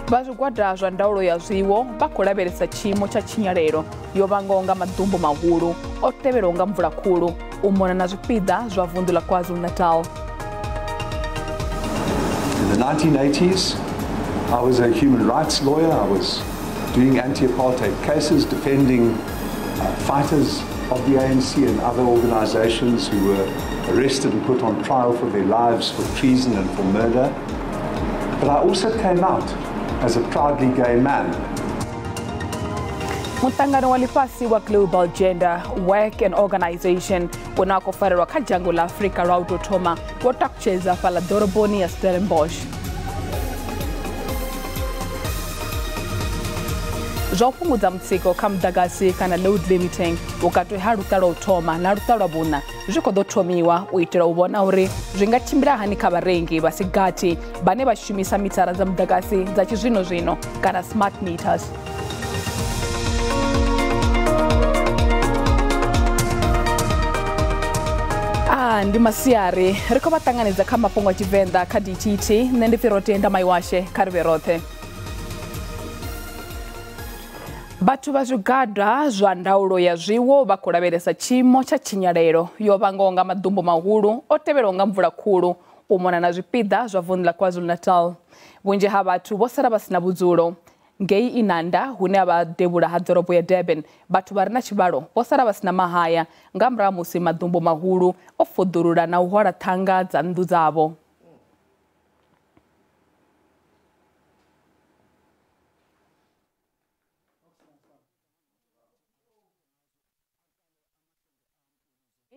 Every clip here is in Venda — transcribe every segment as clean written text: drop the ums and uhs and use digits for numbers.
Vha zwigwada zwa ndaulo ya zwiwo vha khou lavhelesa tshiimo tsha tshinyalelo yo vhangwaho nga maḓumbu mahulu o tevhelwaho nga mvula khulu u mona na zwipiḓa zwa vunḓu ḽa KwaZulu-Natal. In the 1980s, I was a human rights lawyer. I was doing anti-apartheid cases, defending fighters of the ANC and other organizations who were arrested and put on trial for their lives for treason and for murder. But I also came out as a proudly gay man. Muṱangano wa ḽifhasi wa Global Gender Work and Organization une wa khou farelwa kha dzhango ḽa Afrika lwa u tou thoma wo takutshedza fhaḽa ḓoroboni ya Stellenbosch. Zwa u fhungudza mutsiko kha muḓagasi kana load limiting vhukati ha luṱa lwa u thoma na luṱa lwa vhuṋa zwi khou ḓo thomiwa u itela u vhona uri zwi nga tshimbila hani kha vharengi vha si gathi vhane vha shumisa mithara dza muḓagasi dza tshizwinozwino kana smart meters. Ndi masiari ri khou vha ṱanganedza kha mafhungo a Tshivenḓa kha DTT. Nṋe ndi Pfhi Maiwashe, kha ri vhe roṱhe. Vhathu vha zwigwada zwa ndaulo ya zwiwo vha khou lavhelesa tshiimo tsha tshinyalelo yo vhangwaho nga maḓumbu mahulu o tevhelwaho nga mvula khulu u mona na zwipiḓa zwa vunḓu ḽa KwaZulu-Natal. Vhunzhi ha vhathu vho sala vha sina vhudzulo. Ngei Inanda hune ha vha devhula ha ḓorobo ya Durban, vhathu vha re na tshivhalo vho sala vha sina mahaya nga murahu ha musi maḓumbu mahulu o fuḓulula na u hwala ṱhanga dza nnḓu dzavho.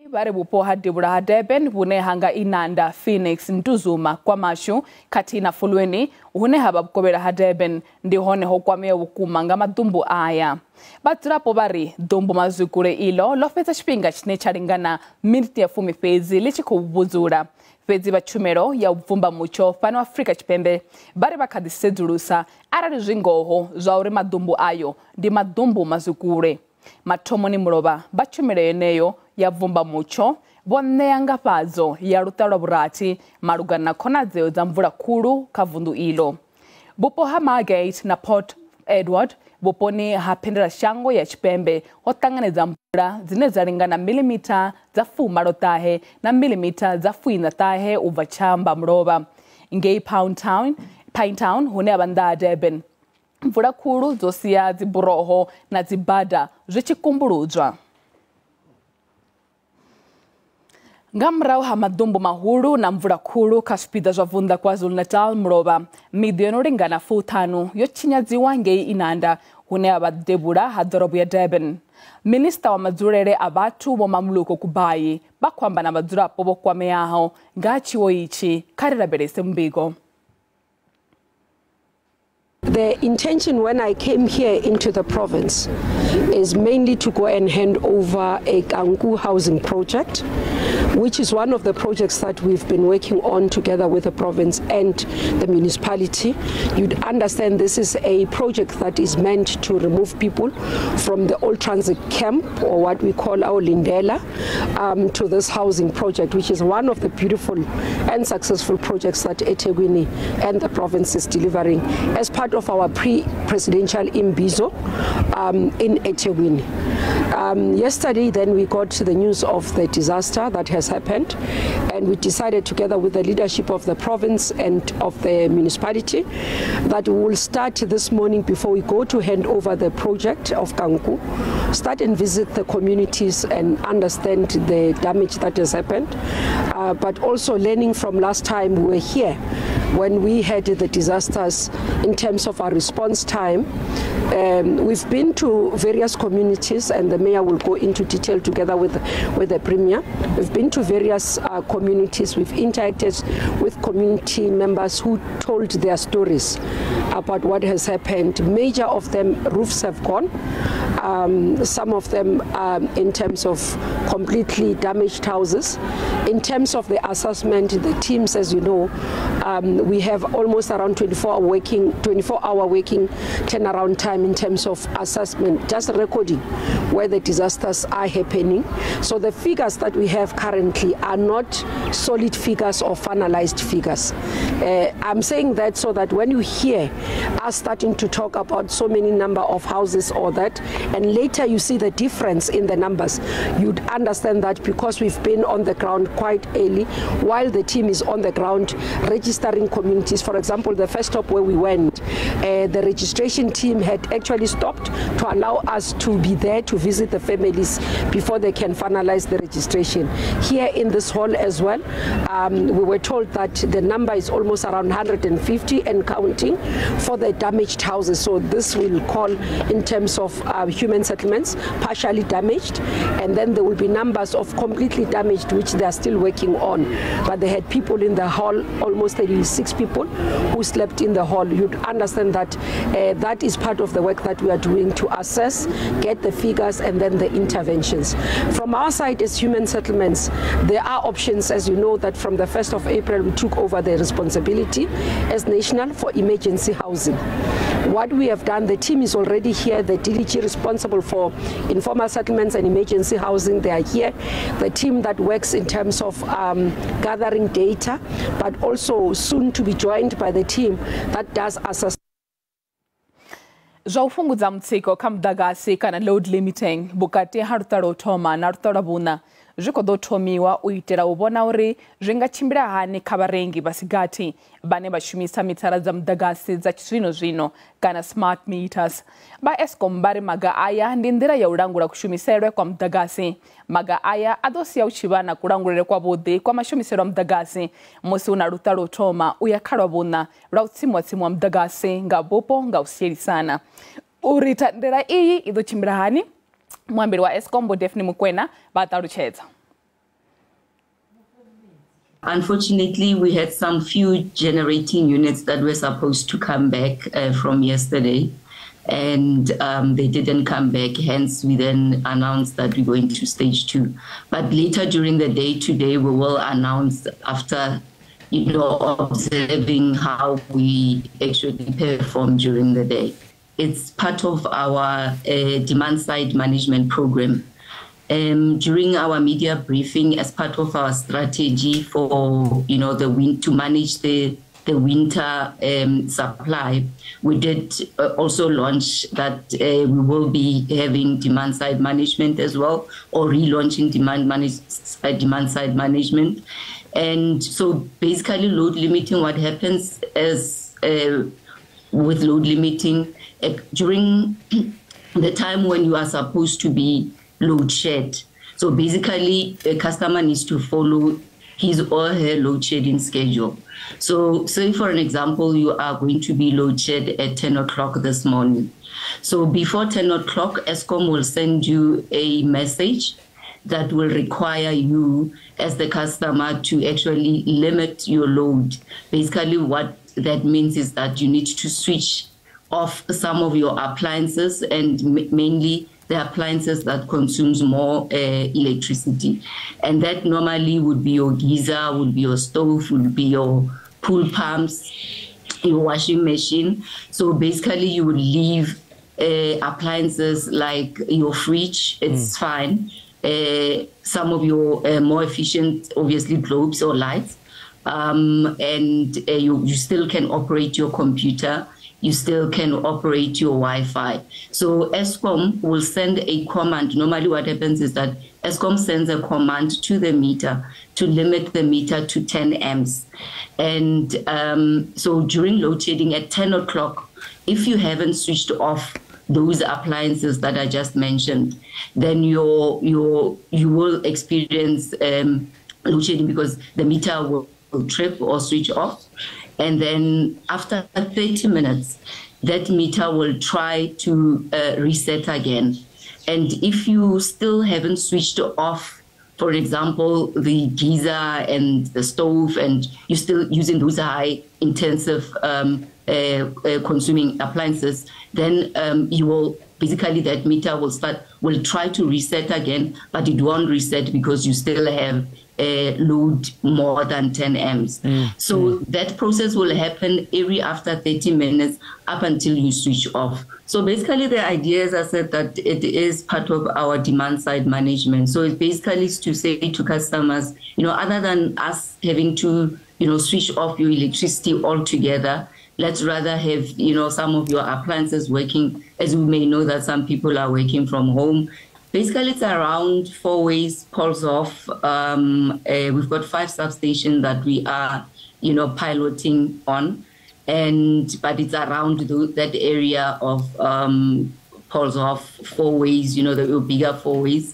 Vha re vhupo ha devhula ha Durban vhune ha nga Inanda, Phoenix, Ntuzuma, KwaMashu khathihi na Fulweni hune ha vha vhukovhela ha Durban ndi hone ho kwamea vhukuma nga maḓumbu aya. Vhadzulapo vha ri ḓumbu mazwikule ilo ḽo fhedza tshifhinga tshine tsha lingana miniti ya 10 fhedzi ḽi tshi khou vhudzula. Fhedzi vha tshumelo ya u bvumba mutsho fhano Afrika Tshipembe vha ri vha kha ḓi sedzulusa arali zwi ngoho zwa uri maḓumbu ayo ndi maḓumbu mazwikule. Mathomoni mulovha vha tshumelo yeneyo ya bvumba mutsho vho ṋea ngafhadzo ya luṱa lwa vhurathi malugana na khonadzeo dza mvula khulu kha vunḓu ilo. Vhupo ha Margate na Port Edward vhuponi ha phendelashango ya Tshipembe ho ṱanganedza mvula dzine dza lingana milimita dza 89 na milimita dza 49 u bva tshamba mulovha. Ngei Pinetown hune ha vha nnḓa ha Durban, mvula khulu dzo sia dziburoho na dzibada zwi tshi kumbuludzwa. Nga murahu ha maḓumbu mahulu na mvula khulu kha zwipiḓa zwa vunḓu ḽa KwaZulu-Natal mulovha, miḓi yo no lingana 50 yo tshinyadziwa ngei Inanda hune ha vha devhula ha ḓorobo ya Durban. Minista wa madzulele a vhathu Vho Mamuluko Kubayi vha khou amba na vhadzulapo vho kwameaho nga ha tshiwo itshi. Kha ri lavhelese muvhigo. The intention when I came here into the province is mainly to go and hand over a Kanku housing project, which is one of the projects that we've been working on together with the province and the municipality. You'd understand this is a project that is meant to remove people from the old transit camp, or what we call our Lindela, to this housing project, which is one of the beautiful and successful projects that eThekwini and the province is delivering as part of our pre-presidential imbizo in eThekwini. Yesterday then we got the news of the disaster that has happened, and we decided together with the leadership of the province and of the municipality that we will start this morning before we go to hand over the project of Kanku, start and visit the communities and understand the damage that has happened, but also learning from last time we were here when we had the disasters in terms of our response time. We've been to various communities, and the mayor will go into detail together with the premier. We've been to various communities. We've interacted with community members who told their stories about what has happened. Major of them, roofs have gone. Some of them in terms of completely damaged houses. In terms of the assessment, the teams, as you know, We have almost around 24-hour working turnaround time in terms of assessment, just recording where the disasters are happening. So the figures that we have currently are not solid figures or finalized figures. I'm saying that so that when you hear us starting to talk about so many number of houses or that, and later you see the difference in the numbers, you'd understand that because we've been on the ground quite early while the team is on the ground registering communities. For example, the first stop where we went, the registration team had actually stopped to allow us to be there to visit the families before they can finalize the registration. Here in this hall as well, we were told that the number is almost around 150 and counting for the damaged houses. So this will call in terms of human settlements, partially damaged, and then there will be numbers of completely damaged, which they are still working on. But they had people in the hall, almost 36 people who slept in the hall. You'd understand that that is part of the work that we are doing to assess, get the figures, and then the interventions. From our side as human settlements, there are options, as you know, that from the 1st of April we took over the responsibility as national for emergency housing. What we have done, the team is already here, the DDG responsible for informal settlements and emergency housing, they are here. The team that works in terms of gathering data, but also soon to be joined by the team that does assess. Zwa u fhungudza mutsiko kha muḓagasi kana load limiting vhukati ha luṱa lwa u thoma na luṱa lwa vhuṋa zwi khou ḓo thomiwa u itela u vhona uri zwi nga tshimbila hani kha vharengi vha sigathi vhane vha shumisa mithara dza muḓagasi dza zwino kana smart meters. Vha Eskom vha ri maga aya ndi nḓila ya u langula kushumiselwe kwa muḓagasi. Maga aya a ḓo sia u tshi vha na kulangulele kwavhuḓi kwa mashumiselo a muḓagasi musi hu na luṱa lwa u thoma u ya kha lwa vhuṋa lwa u tsimiwa muḓagasi nga vhupo nga u sielisana. Uri thandela iyi i ḓo tshimbila hani, muambeli wa Eskom Vho Daphne Mokwena vha ṱalutshedza. Unfortunately, we had some few generating units that were supposed to come back from yesterday, and they didn't come back. Hence, we then announced that we're going to stage 2. But later during the day today, we will announce after, you know, observing how we actually perform during the day. It's part of our demand side management program. During our media briefing, as part of our strategy for, you know, the to manage the winter supply, we did also launch that we will be having demand side management as well, or relaunching demand side management. And so basically load limiting, what happens is with load limiting, during the time when you are supposed to be load shed. So basically, a customer needs to follow his or her load shedding schedule. So say, for an example, you are going to be load shed at 10 o'clock this morning. So before 10 o'clock, Eskom will send you a message that will require you as the customer to actually limit your load. Basically, what that means is that you need to switch off some of your appliances, and mainly the appliances that consumes more electricity. And that normally would be your geyser, would be your stove, would be your pool pumps, your washing machine. So basically you would leave appliances like your fridge, it's fine. Some of your more efficient, obviously, globes or lights. And you still can operate your computer. You still can operate your Wi-Fi. So Eskom will send a command. Normally what happens is that Eskom sends a command to the meter to limit the meter to 10 amps. And so during load shedding at 10 o'clock, if you haven't switched off those appliances that I just mentioned, then you will experience load shedding because the meter will trip or switch off. And then after 30 minutes, that meter will try to reset again. And if you still haven't switched off, for example, the geyser and the stove, and you're still using those high intensive consuming appliances, then you will basically, that meter will try to reset again, but it won't reset because you still have load more than 10 amps. So that process will happen every after 30 minutes up until you switch off. So basically the idea, as I said, that it is part of our demand side management. So it basically is to say to customers, you know, other than us having to, you know, switch off your electricity altogether, let's rather have, you know, some of your appliances working, as we may know that some people are working from home. Basically, it's around Fourways, Paulshof. We've got 5 substations that we are, you know, piloting on, but it's around that area of Paulshof, Fourways, you know, the bigger Fourways.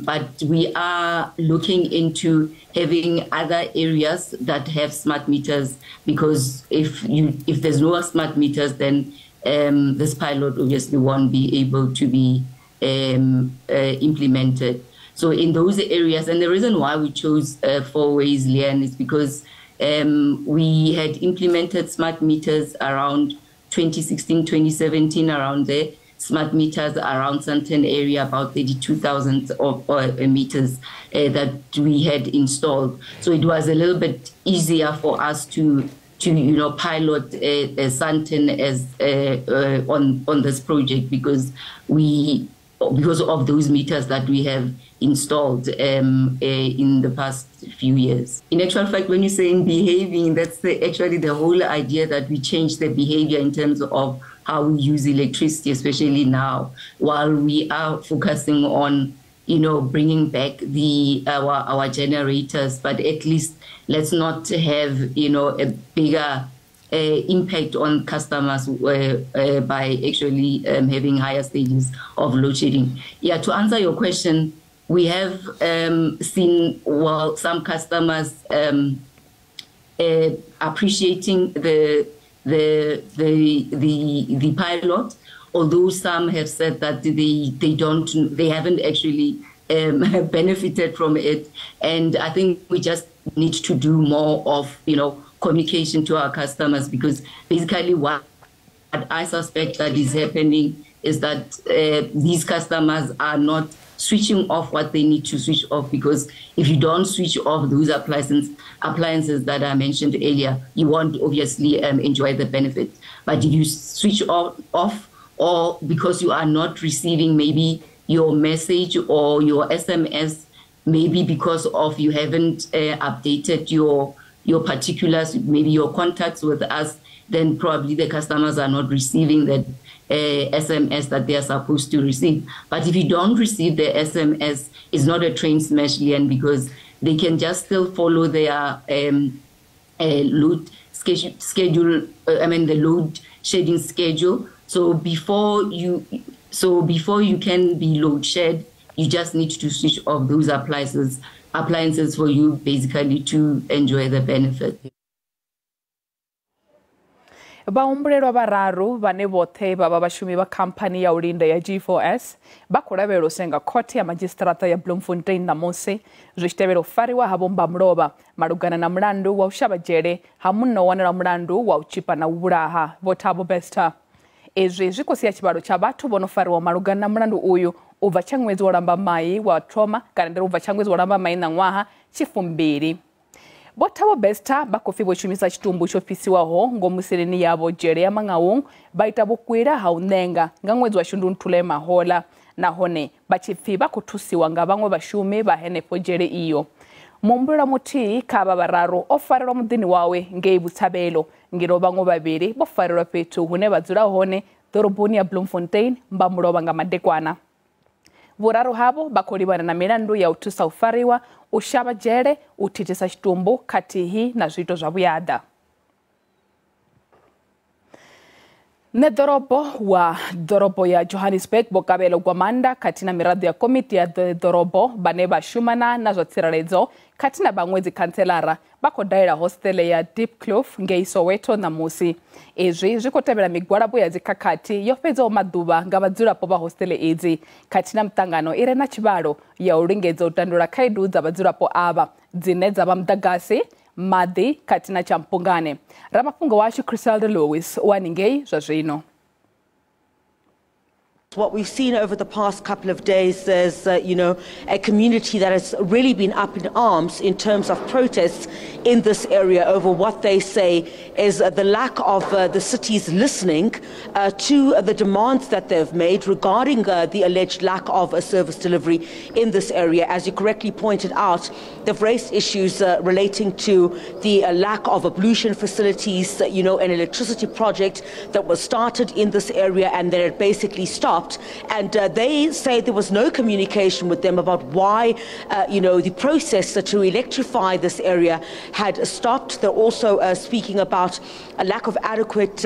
But we are looking into having other areas that have smart meters, because if there's no smart meters, then this pilot obviously won't be able to be implemented. So in those areas, and the reason why we chose Fourways, Leanne, is because we had implemented smart meters around 2016, 2017, around there. Smart meters around Sandton area, about 32,000 of meters that we had installed. So it was a little bit easier for us to you know, pilot Sandton as on this project because of those meters that we have installed in the past few years. In actual fact, when you're saying behaving, that's actually the whole idea that we change the behavior in terms of how we use electricity, especially now, while we are focusing on, you know, bringing back our generators, but at least let's not have, you know, a bigger impact on customers by actually having higher stages of load shedding. Yeah, to answer your question, we have seen, well, some customers appreciating the pilot, although some have said that they haven't actually benefited from it. And I think we just need to do more of, you know, communication to our customers, because basically what I suspect that is happening is that these customers are not switching off what they need to switch off, because if you don't switch off those appliances that I mentioned earlier, you won't obviously enjoy the benefit. But if you switch off, or because you are not receiving maybe your message or your SMS, maybe because of you haven't updated your particulars, maybe your contacts with us, then probably the customers are not receiving that SMS that they are supposed to receive. But if you don't receive the SMS, it's not a train smash, Leanne, because they can just still follow their load schedule. The load shedding schedule. So before you can be load shed, you just need to switch off those appliances for you basically to enjoy the benefit. Vhahumbulelwa vhararu vhane vhoṱhe vha vha vhashumi vha khamphani ya u linda ya G4S vha khou lavhelelwa u senga khothe ya madzhisiṱiraṱa ya Bloemfontein ṋamusi zwi tshi tevhela u fariwa ha Vho Mbamulova malugana na mulandu wa u shavha dzhele ha munna o wanela mulandu wa u tshipa na u vhulaha Vho Thabo Bester. Izwi zwi khou sia tshivhalo tsha vhathu vho no fariwa malugana na mulandu uyu u bva tsha ṅwedzi wa Lambamai wa thoma kana ndi u bva tsha ṅwedzi wa Lambamai ṋaṅwaha tshifumbili. Vho Thabo Bester vha khou pfi vho shumisa tshitumbu tsho fhisiwaho ngomu seleni yavho dzhele ya Mangaung vha ita vhukwila ha u ṋenga nga ṅwedzi wa Shundunthule mahola, nahone vha tshi pfi vha khou thusiwa nga vhaṅwe vhashumi vha henefho dzhele iyo. Muhumbulelwa muthihi kha avha vhararu o farelwa muḓini wawe ngei Vhutshavhelo, ngeno vhaṅwe vhavhili vho farelwa fhethu hune vha dzula hone ḓoroboni ya Bloemfontein Mbamulova nga madekwana. Vhuraru havho vha khou livhana na milandu ya u thusa u fariwa, u shavha dzhele, u thithisa tshitumbu khathihi na zwiito zwa vhuyaḓa. Ṋeḓorobo wa ḓorobo ya Johannesburg Vho Kabelo Gwamanda khathihi na miraḓo ya komiti ya ḓorobo vhane vha shumana na zwa tsireledzo khathihi na vhaṅwe dzikhantselara vha khou dalela hostele ya Diepkloof ngei Soweto ṋamusi. Izwi zwi khou tevhela migwalabo ya dzikhakhathi yo fhedzaho maḓuvha nga vhadzulapo vha hostele idzi khathihi na muṱangano i re na tshivhalo ya u lingedza u tandulula khaedu dza vhadzulapo avha dzine dza vha muḓagasi, maḓi khathihi na tshampungane. Ramafhungo washu Criselda Lewis u haningei zwa zwino. What we've seen over the past couple of days is, you know, a community that has really been up in arms in terms of protests in this area over what they say is the lack of the city's listening to the demands that they've made regarding the alleged lack of a service delivery in this area. As you correctly pointed out, they've raised issues relating to the lack of ablution facilities, you know, an electricity project that was started in this area and then it basically stopped. And they say there was no communication with them about why, you know, the process to electrify this area had stopped. They're also speaking about a lack of adequate,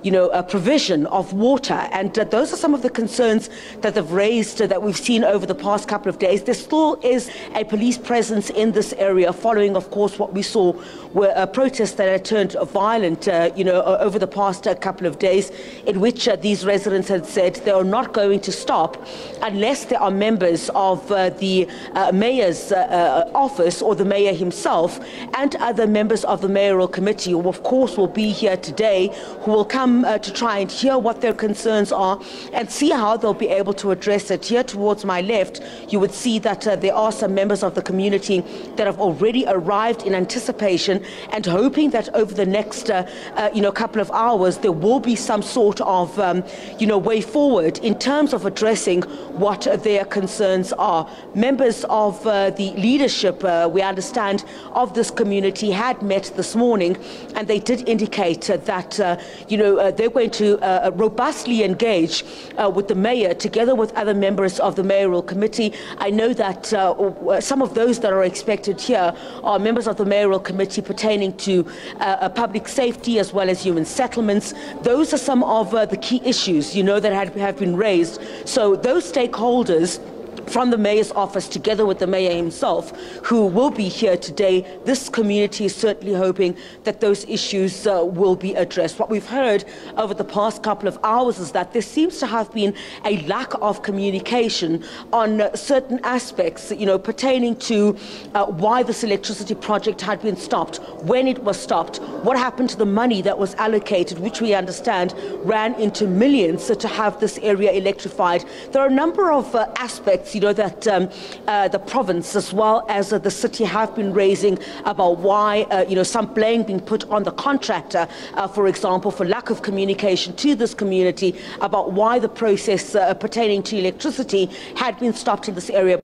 you know, provision of water. And those are some of the concerns that they've raised that we've seen over the past couple of days. There still is a police presence in this area following, of course, what we saw were protests that had turned violent, you know, over the past couple of days, in which these residents had said they are not going to stop unless there are members of the mayor's office or the mayor himself and other members of the mayoral committee, who of course will be here today, who will come to try and hear what their concerns are and see how they'll be able to address it. Here towards my left, you would see that there are some members of the community that have already arrived in anticipation and hoping that over the next you know, couple of hours there will be some sort of you know, way forward in terms of addressing what their concerns are. Members of the leadership, we understand, of this community had met this morning, and they did indicate that you know, they're going to robustly engage with the mayor together with other members of the mayoral committee. I know that some of those that are expected here are members of the mayoral committee pertaining to public safety as well as human settlements. Those are some of the key issues, you know, that have been raised. So those stakeholders from the mayor's office together with the mayor himself, who will be here today, this community is certainly hoping that those issues will be addressed. What we've heard over the past couple of hours is that there seems to have been a lack of communication on certain aspects, you know, pertaining to why this electricity project had been stopped, when it was stopped, what happened to the money that was allocated, which we understand ran into millions to have this area electrified. There are a number of aspects, you know, that the province as well as the city have been raising about why, you know, some blame being put on the contractor, for example, for lack of communication to this community about why the process pertaining to electricity had been stopped in this area.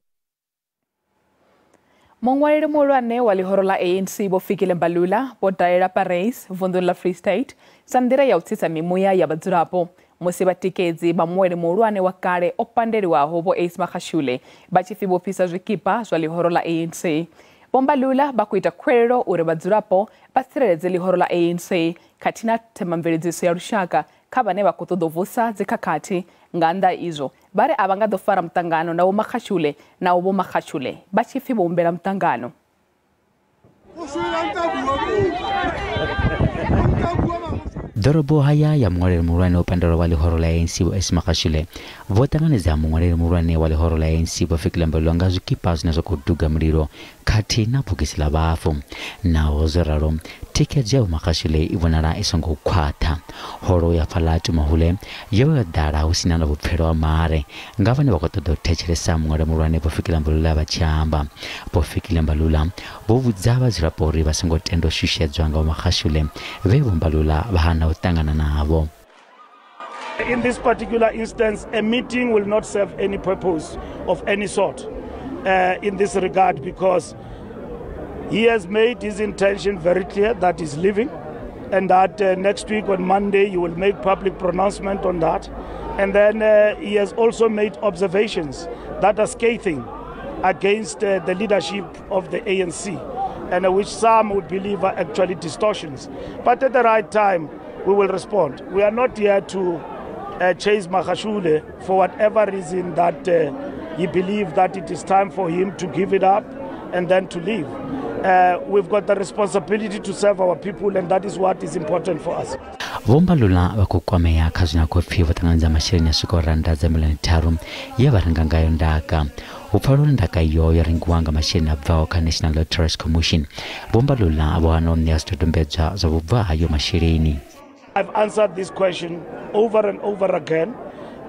Muṅwaleli muhulwane wa ḽihoro ḽa ANC Vho Fikile Mbalula vho dalela Paris vunḓuni ḽa Free State sa nḓila ya u tsitsa mimuya ya vhadzulapo musi vhatikedzi vha muweli muhulwane wa kale o pandeliwaho Vho Ace Magashule vha tshi pfi vho fhisa zwikipa zwa ḽihoro ḽa ANC. Vho Mbalula vha khou ita khuwelelo uri vhadzulapo vha tsireledze ḽihoro ḽa ANC khathihi na themamveledziso ya lushaka kha vhane vha khou ṱoḓa u vusa dzikhakhathi. Nga nnḓa izwo vha ri a vha nga ḓo fara muṱangano na Vho Magashule na Vho Magashule vha tshi pfi vho humbela muṱangano. Ḓorobo haya ya muṅwaleli muhulwane o pandelwa wa ḽihoro ḽa ANC Vho Ace Magashule vho ṱanganedza muṅwaleli muhulwane wa ḽihoro ḽa ANC Vho Fikile Mbalula nga zwikipa zwine zwa khou duga mulilo khathihi na bogisi ḽa vhafu. Naho zwo ralo, thikhedzo ya Vho Magashule i vhonala i songo khwaṱha. Holo ya fhaḽa Tumahole yo vha yo ḓala hu sina na vhupfhelo ha mare nga vhane vha khou ṱoḓa u thetshelesa muṅwaleli muhulwane Vho Fikile Mbalula vha tshi amba. Vho Fikile Mbalula vho vhudza vhadzulapo uri vha songo tenda u shushedzwa nga Vho Magashule vhe Vho Mbalula vha hana u ṱangana navho. In this particular instance, a meeting will not serve any purpose of any sort in this regard, because he has made his intention very clear that he's leaving, and that next week on Monday he will make public pronouncement on that. And then he has also made observations that are scathing against the leadership of the ANC, and which some would believe are actually distortions. But at the right time, we will respond. We are not here to chase Magashule for whatever reason that he believes that it is time for him to give it up and then to leave. We've got the responsibility to serve our people, and that is what is important for us. Vho Mbalula vha khou kwamea kha zwine khou pfi vho ṱanganedza masheleni a swikaho rannda dza milioni 3 ye vha renga ngayo ndaka. Hu pfala uri ndaka iyo yo rengiwa nga masheleni a bvaho kha National Lotteries Commission. Vho Mbalula vho hana u ṋea zwidodombedzwa zwa vhubvo hayo masheleni. I've answered this question over and over again.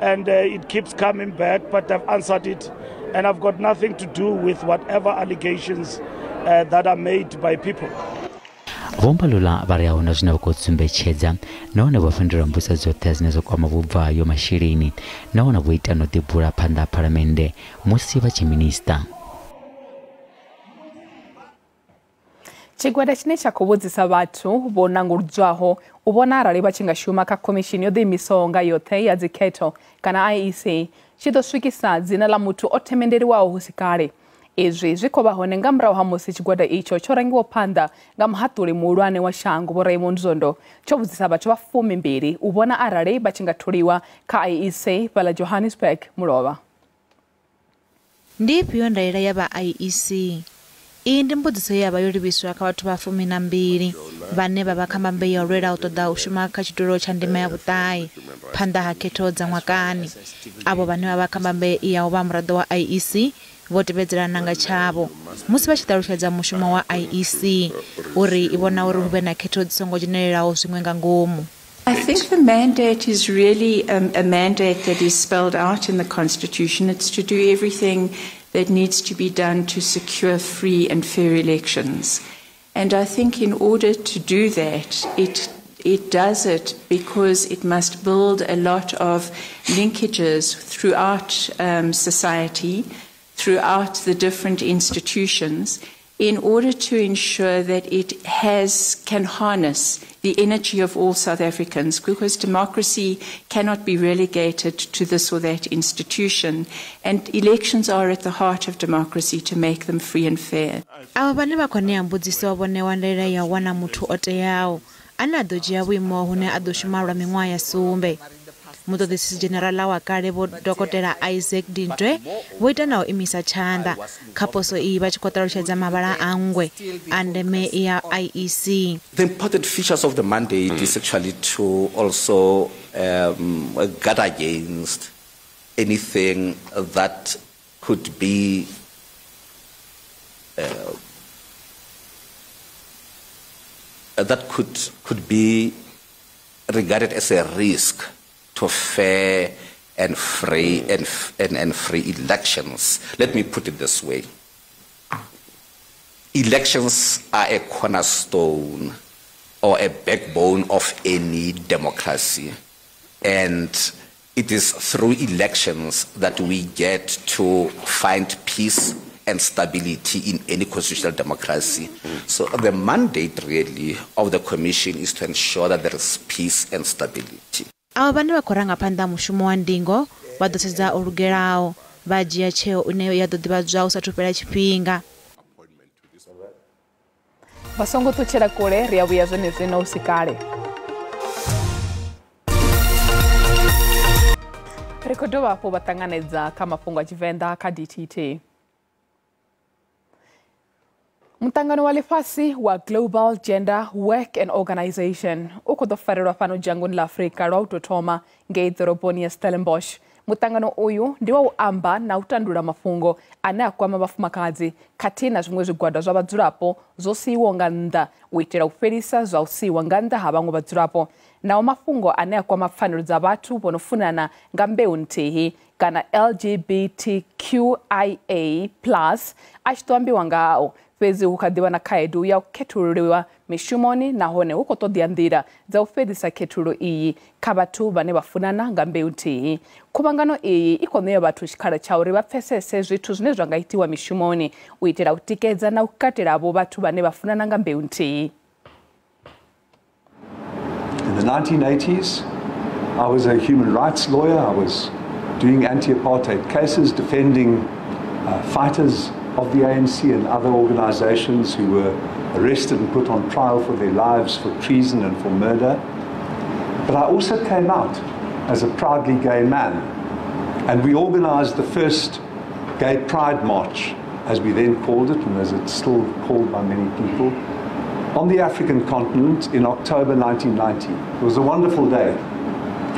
and it keeps coming back, but I've answered it, and I've got nothing to do with whatever allegations that are made by people. Vho Mbalula vha ri ahuna zwine vha khou tsumbetshedza nahone vho fhindula mbudziso dzoṱhe dzine dza kwama vhubvo hayo masheleni nahone vho ita no ḓibula phanḓa ha phalamennde musi vha tshi minisiṱa. Tshigwada tshine tsha khou vhudzisa vhathu vho nanguludzwaho u vhona arali vha tshi nga shuma kha khomishini yo ḓiimisaho nga yoṱhe ya dzikhetho kana IEC tshi ḓo swikisa dzina ḽa muthu o themendeliwaho hu si kale. Izwi zwi khou vha hone nga murahu ha musi tshigwada itsho tsho rangiwaho phanḓa nga muhaṱuli muhulwane wa shango Vho Raymond Zondo tsho vhudzisa vhathu vha 12 u vhona arali vha tshi nga tholiwa kha IEC fhaḽa Johannesburg mulovha. Ndi ifhio ndaela ya vha IEC? Iyi ndi mbudziso ye ya vha yo livhiswa kha vhathu vha 12 vhane vha vha kha mbambe ya u lwela u ṱoḓa u shuma kha tshitulo tsha ndima ya vhuṱahe phanḓa ha khetho dza ṅwakani. Avho vhane vha vha kha mbambe ya u vha muraḓo wa IEC vho tevhedzelana nga tshavho musi vha tshi ṱalutshedza mushumo wa IEC uri i vhona uri hu vhe na khetho dzi songo dzhenelelaho zwiṅwe nga ngomu. I think the mandate is really a mandate that is spelled out in the Constitution. It's to do everything that needs to be done to secure free and fair elections. And I think in order to do that, it does it because it must build a lot of linkages throughout society, throughout the different institutions, in order to ensure that it can harness the energy of all South Africans, because democracy cannot be relegated to this or that institution, and elections are at the heart of democracy to make them free and fair. Avha vhane vha khou ṋea mbudziso vho ṋewa ndaela ya u wana muthu o teaho ane a ḓo dzhia vhuimo hune a ḓo shuma lwa miṅwaha ya 7. Muṱoḓisisi dzhenerala wa kale Vho Dokotela Isaac Dintwe vho ita na u imisa tshanḓa kha poso iyi vha tshi khou ṱalutshedza mavhala a nngwe a ndeme ya IEC. The important features of the mandate is actually to also guard against anything that could be that could be regarded as a risk to fair and free and free elections. Let me put it this way. Elections are a cornerstone or a backbone of any democracy. And it is through elections that we get to find peace and stability in any constitutional democracy. So the mandate really of the Commission is to ensure that there is peace and stability. Avho vhane vha khou ranga phanḓa mushumo wa ndingo vha ḓo sedza o lugelaho vha dzhia tsheo ine ya ḓo ḓivhadzwa u sathu fhela tshifhinga. Vha songo ṱutshela kule, ri a vhuya zwenezwino hu si kale. Ri khou dovha hafhu vha ṱanganedza kha mafhungo a Tshivenḓa kha DTT. Muṱangano wa ḽifhasi wa Global Gender Work and Organization u khou ḓo farelwa fhano dzhangoni ḽa Afrika lwa u tou thoma ngei ḓoroboni ya Stellenbosch. Muṱangano uyu ndi wa u amba na u tandulula mafhungo ane a kwama vhafumakadzi khathihi na zwiṅwe zwigwada zwa vhadzulapo zwo siiwaho nga nnḓa u itela u fhelisa zwa u siiwa nga nnḓa ha vhaṅwe vhadzulapo. Naho mafhungo ane a kwama pfanelo dza vhathu vho no funana nga mbeu nthihi kana LGBTQIA+ a tshi ḓo ambiwa ngao, fhedzi hu kha ḓivha na khaedu ya u khethululiwa mishumoni nahone hu khou ṱoḓea nḓila dza u fhelisa khethululo iyi kha vhathu vhane vha funana nga mbeu nthihi. Khuvhangano iyi i khou ṋea vhathu tshikhala tsha uri vha pfesese zwithu zwine zwa nga itiwa mishumoni u itela u tikedza na u katela avho vhathu vhane vha funana nga mbeu nthihi. In the 1980s, I was a human rights lawyer. I was doing anti-apartheid cases, defending fighters of the ANC and other organizations who were arrested and put on trial for their lives for treason and for murder. But I also came out as a proudly gay man, and we organized the first Gay Pride March, as we then called it, and as it's still called by many people, on the African continent in October 1990. It was a wonderful day.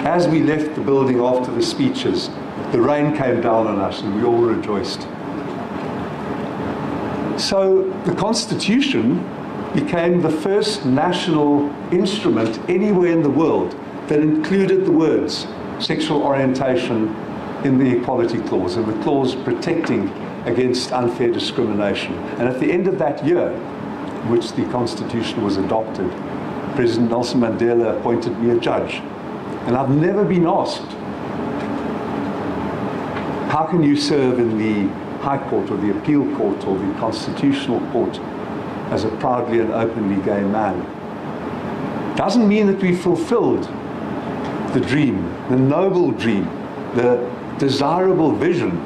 As we left the building after the speeches, the rain came down on us and we all rejoiced. So the Constitution became the first national instrument anywhere in the world that included the words sexual orientation in the Equality Clause, and the clause protecting against unfair discrimination. And at the end of that year, which the Constitution was adopted, President Nelson Mandela appointed me a judge. And I've never been asked, how can you serve in the High Court or the Appeal Court or the Constitutional Court as a proudly and openly gay man? Doesn't mean that we fulfilled the dream, the noble dream, the desirable vision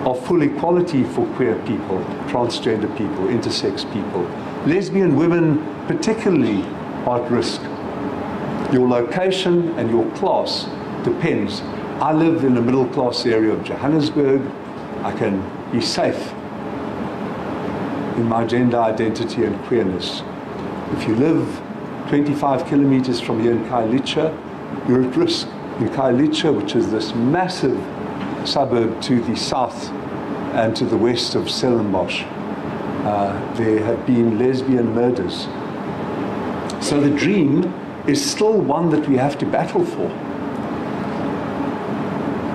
of full equality for queer people, transgender people, intersex people. Lesbian women particularly are at risk. Your location and your class depends. I live in a middle-class area of Johannesburg. I can be safe in my gender identity and queerness. If you live 25 kilometers from here in Khayelitsha, you're at risk. In Khayelitsha, which is this massive suburb to the south and to the west of Stellenbosch, there have been lesbian murders. So the dream is still one that we have to battle for.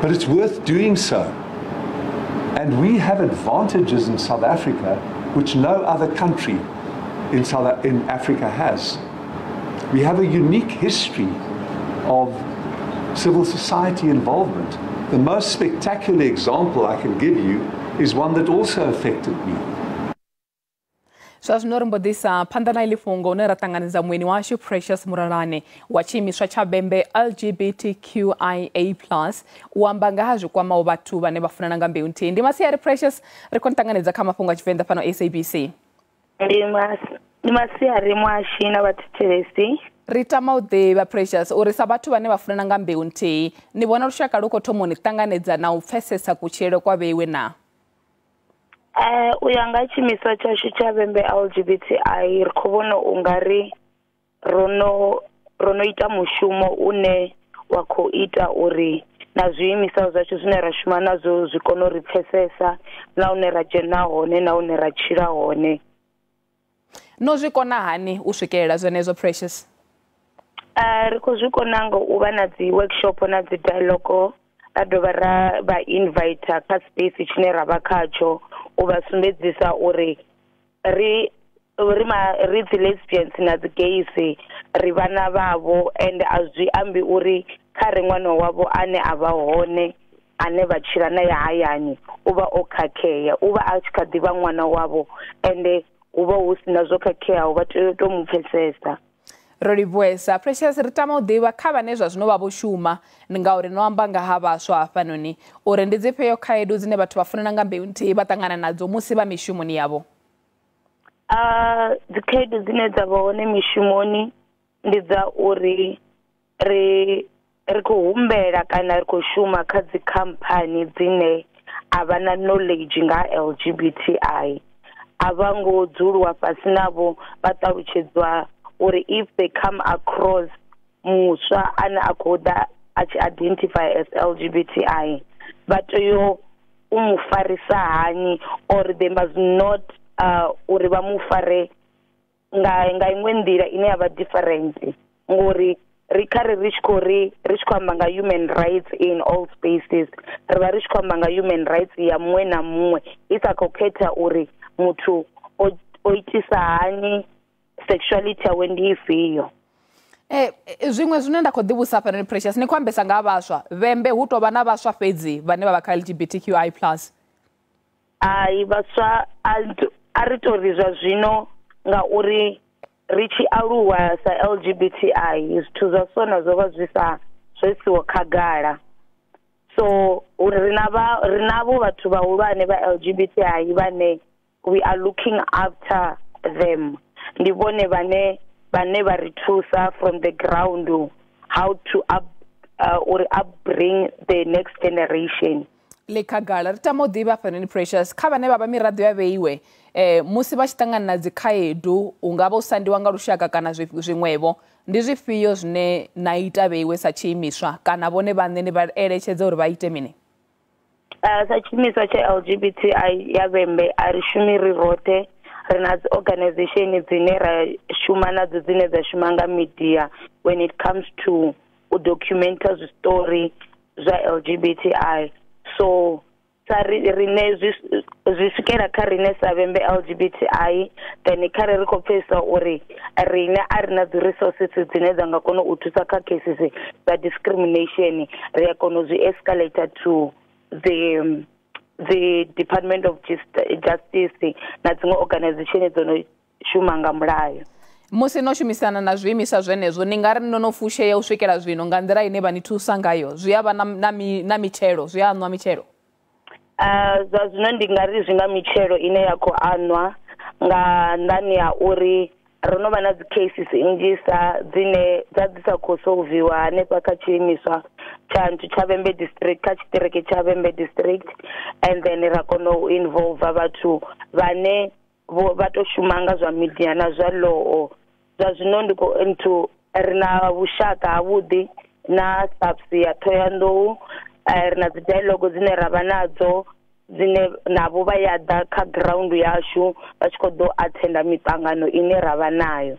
But it's worth doing so. And we have advantages in South Africa which no other country in Africa has. We have a unique history of civil society involvement. The most spectacular example I can give you is one that also affected me. Zwa zwino ri mbo ḓisa phanḓa na iḽi fhungo une ra ṱanganedza mueni washu Precious Muralane wa tshiimiswa tsha Vhembe LGBTQIA+ u amba nga ha zwi kwamaho vhathu vhane vha funana nga mbeu nthihi. Ndi masiari Precious, ri khou ṱanganedza kha mafhungo a Tshivenḓa fhano SABC. Ndi masiari muhashi na vhathetshelesi. Ri tama u ḓivha Precious uri sa vhathu vhane vha funana nga mbeu nthihi ni vhona lushaka lu khou thoma u ni ṱanganedza na u pfesesa kutshilele kwa vheiwe na? U ya nga tshiimiswa tshashu tsha Vhembe LGBTI ri khou vhona u nga ri ro no ita mushumo une wa khou ita uri na zwiimiswa zwashu zwine ra shuma nazwo zwi kone u ri pfesesa na hune ra dzhena hone na hune ra tshila hone. No zwi kona hani u swikelela zwenezwo Precious? Ri khou zwi kona nga u vha na dzi workshop na dzi dialogue, ra dovha ra vha invite kha space tshine ra vha khatsho u vha sumbedzisa uri ri ri dzi lesbians na dzi gays ri vhana vhavho, and a zwi ambi uri kha ri ṅwana wavho ane a vha hone ane vha tshila naye hayani u vha o khakhea, u vha a tshi kha ḓivha ṅwana wavho, ende hu vha hu sina zwo khakheaho, vha tea u tou mu pfesesa. Ro livhuwesa Precious. Ri tama u ḓivha kha vhane zwa zwino vha vho shuma, ngauri no amba nga ha vhaswa hafhanoni, uri ndi dzifhio khaedu dzine vhathu vha funana nga mbeu nthihi vha ṱangana nadzo musi vha mishumoni yavho? Dzi khaedu dzine dza vha hone mishumoni ndi dza uri ri khou humbela kana ri khou shuma kha dzi khamphani dzine a vha na knowledge nga LGBTI, a vha ngo dzuliwa fhasi navho vha ṱalutshedzwa uri if they come across muswa ane a khou ḓa a tshi identify as LGBTI vha tea u mu farisa hani, or they must not uri vha mu fare nga iṅwe nḓila ine ya vha different, ngori ri kha ri tshi khou ri tshi khou amba nga human rights in all spaces, ri vha ri tshi khou amba nga human rights ya muṅwe na muṅwe i sa khou khetha uri muthu o itisa hani, sexuality yawe ndi ifhio. Zwiṅwe zwine nda khou ḓivhusa hafhanoni Precious, ni khou ambesa nga ha vhaswa Vhembe, hu tou vha na vhaswa fhedzi vhane vha vha kha LGBTQI+? Ai, vhaswa a ri tori zwa zwino ngauri ri tshi aluwa sa LGBTI zwithu zwa sona zwo vha zwi sa zwo siho khagala, so ri navho vhathu vhahulwane vha LGBTI vhane we are looking after them, ndi vhone vhane vha ri thusa from the ground how to upbring the next generation. Le khagala ri tama u ḓivha hafhanoni Precious, kha vhane vha vha miraḓo ya vheiwe musi vha tshi ṱangana na dzikhaedu u nga vha u sandiwa nga lushaka kana zwiṅwevho, ndi zwifhio zwine na ita vheiwe sa tshiimiswa kana vhone vhaṋe ni vha eletshedza uri vha ite mini? Sa tshiimiswa tsha LGBTI ya Vhembe a ri shumi ri roṱhe, ri na dzi organization dzine ra shuma nadzo dzine dza shuma nga media when it comes to u documenta zwistory zwa LGBTI. So sa rine zwi swikela kha rine sa Vhembe LGBTI, then kha ri khou pfesa uri rine a ri na dzi resources dzine dza nga kona u thusa kha cases dza discrimination, ri a kona u zwi escalate to the Department of Justice na dziṅwe organization dzo no shuma nga mulayo. Musi no shumisana na zwiimiswa zwenezwo, ni nga ri no no fushea u swikela zwino nga nḓila ine vha ni thusa ngayo, zwi a vha na mitshelo, zwi a nwa mitshelo? Zwa zwino ndi nga ri zwi nga mitshelo ine ya khou anwa nga nḓani ya uri ro no vha na dzi cases nnzhisa dzine dza dzi sa khou solviwa hanefha kha tshiimiswa tsha nthu tsha Vhembe district, kha tshiṱiriki tsha Vhembe district, and then ra kona u involve vhathu vhane vha to shuma nga zwa media na zwa law. Zwa zwino ndi khou nthu ri na vhushaka havhuḓi na SAPS ya Thohoyandou, ri na dzi dialogue dzine ra vha nadzo dzine navho vha ya ḓa kha ground yashu vha tshi khou ḓo attenda miṱangano ine ra vha nayo.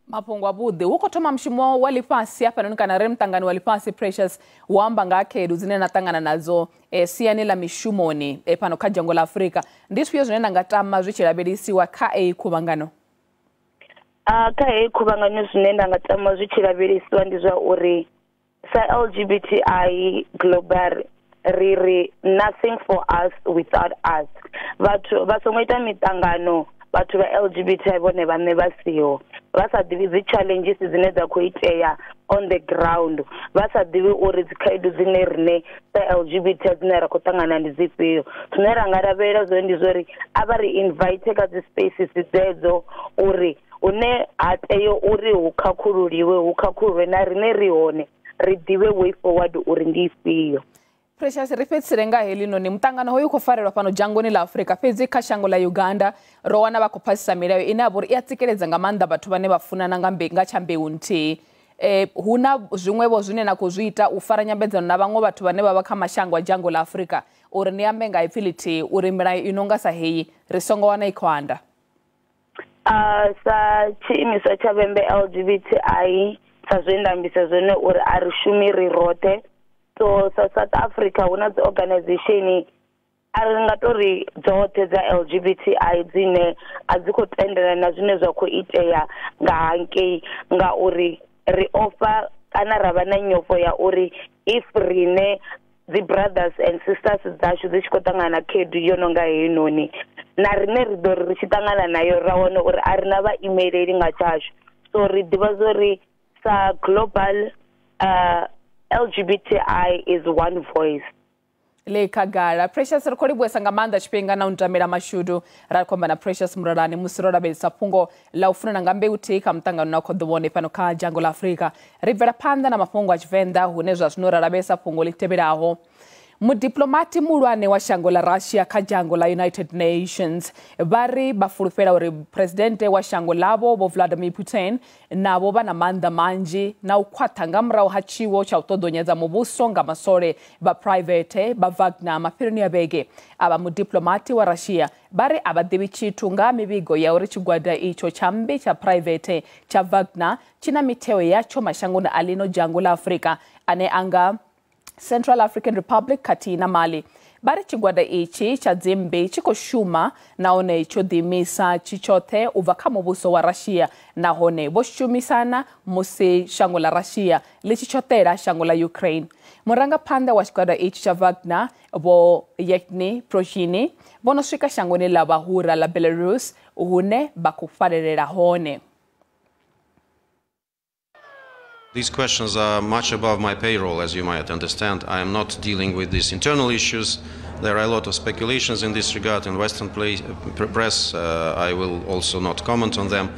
Mafhungo avhuḓi. Hu khou thoma mushumo wa ḽifhasi hafhanoni kana ri muṱangano wa ḽifhasi, Precious, wo amba nga khaedu dzine na ṱangana nadzo siani ḽa mishumoni fhano kha dzhango ḽa Afrika. Ndi zwifhio zwine na nga tama zwi tshi lavhelesiwa kha eyi khuvhangano? Kha heyi khuvhangano zwine nda nga tama zwi tshi lavhelesiwa ndi zwa uri sa LGBTI global ri ri nothing for us without us. Vhathu vha songo ita miṱangano vhathu vha LGBTI vhone vhaṋe vha siho, vha sa ḓivhi dzi challenges dzine dza khou itea on the ground, vha sa ḓivhi uri dzi khaedu dzine rine sa LGBT dzine ra khou ṱangana ndi dzifhio. Zwine ra nga lavhelela zwone ndi zwori a vha ri invite kha dzi spaces dzedzo uri hune ha tea uri hu khakhululiwe hu khakhululwe na rine ri hone, ri ḓivhe way forward uri ndi ifhio. Precious, ri fhedzisele nga heḽinoni. Muṱangano hoyu khou farelwa fhano dzhangoni ḽa Afrika, fhedzi kha shango ḽa Uganda ro wana vha khou phasisa milayo ine ya vha uri i a tsikeledza nga maanḓa vhathu vhane vha funana nga tsha mbeu nthihi. Hu na zwiṅwevho zwine na khou zwi ita u fara nyambedzano na vhaṅwe vhathu vhane vha vha kha mashango a dzhango ḽa Afrika uri ni ambe nga ipfi ḽithihi uri milayo i no nga sa heyi ri songo wana i khou anda? Sa tshiimiswa tsha Vhembe LGBTI, sa zwe nda ambisa zwone uri a ri shumi ri roṱhe. So sa South Africa hu na dzi organization a ri nga tori dzoṱhe dza LGBTI dzine a dzi khou tendelana na zwine zwa khou itea nga hangei, ngauri ri ofha kana ra vha na nyofho ya uri if rine dzi brothers and sisters dzashu dzi tshi khou ṱangana na khaedu yo no nga heinoni, na rine ri ḓo ri ri tshi ṱangana nayo ra wana uri a ri na vhaimeleli nga tshashu. So ri ḓivha zwori sa global LGBTI is one voice. Le khagala. Precious, ri khou livhuwesa nga maanḓa tshifhinga na u ntamela mashudu. Ra khou amba na Precious Muralani musi ro lavhelesa fhungo ḽa u funana nga mbeu thihi kha muṱangano na khou ḓo vhone fhano kha dzhango ḽa Afrika. Ri bvela phanḓa na mafhungo a Tshivenḓa hune zwa zwino ra lavhelesa fhungo ḽi tevhelaho. Mudiplomati muhulwane wa shango ḽa Russia kha dzhango ḽa United Nations vha ri vha fulufhela uri presidente wa shango ḽavho Vho Vladimir Putin navho vha na maanḓa manzhi na u khwaṱha nga murahu ha tshiwo tsha u ṱoḓonyedza muvhuso nga masole vha private vha Wagner mafheloni a vhege. Avha mudiplomati wa Russia vha ri a vha ḓivhi tshithu nga mivhigo ya uri tshigwada itsho tsha mmbi tsha private tsha Wagner tshi na mitheo yatsho mashangoni a ḽino dzhango ḽa Afrika ane anga Central African Republic khathihi na Mali. Vha ri tshigwada itshi tsha dzimmbi tshi khou shuma nahone tsho ḓiimisa tshi tshoṱhe u bva kha muvhuso wa Russia, nahone vho shumisana musi shango ḽa Russia ḽi tshi tshoṱela shango ḽa Ukraine. Murangaphanḓa wa tshigwada itshi tsha Wagner Vho Yevgeny Prigozhin vho no swika shangoni ḽa vhahura ḽa Belarus hune vha khou falelela hone. These questions are much above my payroll, as you might understand. I am not dealing with these internal issues. There are a lot of speculations in this regard in Western press. I will also not comment on them.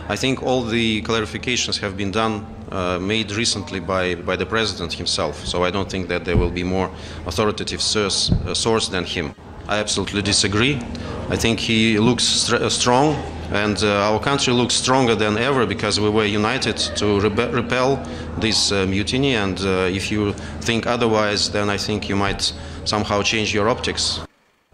I think all the clarifications have been done, made recently by the president himself. So I don't think that there will be more authoritative source than him. I absolutely disagree. I think he looks strong, and our country looks stronger than ever because we were united to repel this mutiny. And if you think otherwise, then I think you might somehow change your optics.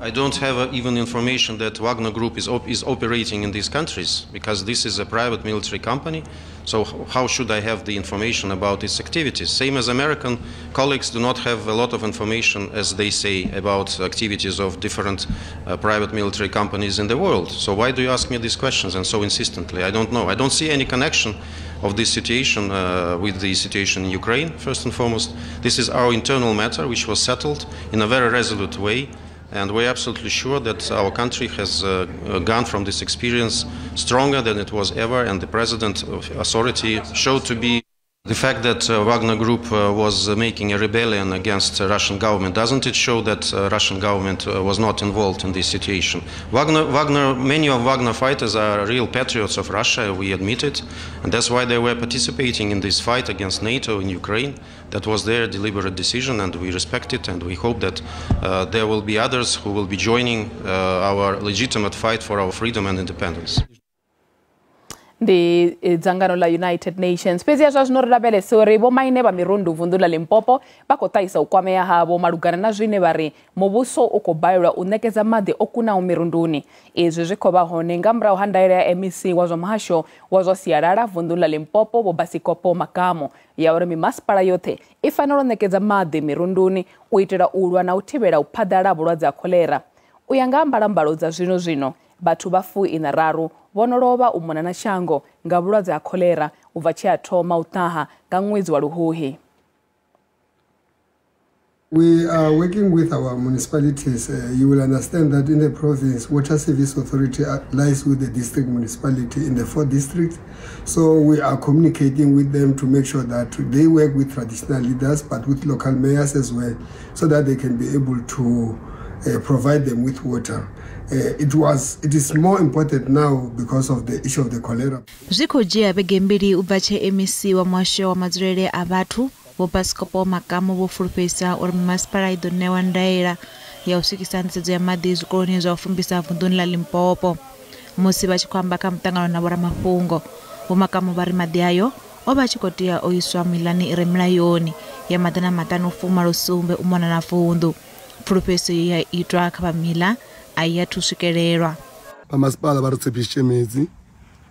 I don't have even information that Wagner Group is operating in these countries, because this is a private military company. So how should I have the information about its activities? Same as American colleagues do not have a lot of information, as they say, about activities of different private military companies in the world. So why do you ask me these questions and so insistently? I don't know. I don't see any connection of this situation with the situation in Ukraine, first and foremost. This is our internal matter, which was settled in a very resolute way. And we're absolutely sure that our country has gone from this experience stronger than it was ever, and the president's authority showed to be. The fact that Wagner Group was making a rebellion against the Russian government, doesn't it show that Russian government was not involved in this situation? Many of Wagner fighters are real patriots of Russia, we admit it, and that's why they were participating in this fight against NATO in Ukraine. That was their deliberate decision, and we respect it, and we hope that there will be others who will be joining our legitimate fight for our freedom and independence. Ndi dzangano la United Nations. Fhedzi zwa zwino ri lavhelese uri vhomaine vha mirundu vunḓu ḽa Limpopo vha khou ṱahisa u kwamea havho malugana na zwine vha ri muvhuso u khou balelwa u ṋekedza maḓi o kunaho mirunduni. Izwi zwi khou vha hone nga murahu ha ndaela ya MEC wa zwa muhasho wa zwa sialala vunḓu ḽa Limpopo Vho Basikopo Makamu ya uri mimasipala yoṱhe i fanela u ṋekedza maḓi mirunduni u itela u lwa na u thivhela u phaḓalala vhulwadze ha kholera. U ya nga mbalambalo dza zwino zwino, vhathu vha 43 vho no lovha u mona na shango nga vhulwadze ha kholera u bva tshe a thoma u ṱaha nga ṅwedzi wa Luhuhi. We are working with our municipalities. You will understand that in the province, Water Service Authority lies with the district municipality in the 4 districts. So we are communicating with them to make sure that they work with traditional leaders, but with local mayors as well, so that they can be able to provide them with water. It is more important now because of the issue of the cholera. Zwi khou dzhia vhege mbili u bva tshe MEC wa muhasho wa madzulele a vhathu Vho Basikopo Makamu vho fulufhedzisa uri mimasipala i ḓo ṋewa ndaela ya u swikisa nḓisedzo ya maḓi zwikoloni zwa u fumbisa vunḓuni ḽa Limpopo. Musi vha tshi khou amba kha muṱangano na vhoramafhungo, Vho Makamu vha ri maḓi ayo o vha tshi khou tea o iswa milani i re milayoni ya 587 u mona na vunḓu. Pfulufhedziso ye ya itwa kha vha mila a i athu swikelelwa. Ba masipala ba re tshepišitše metsi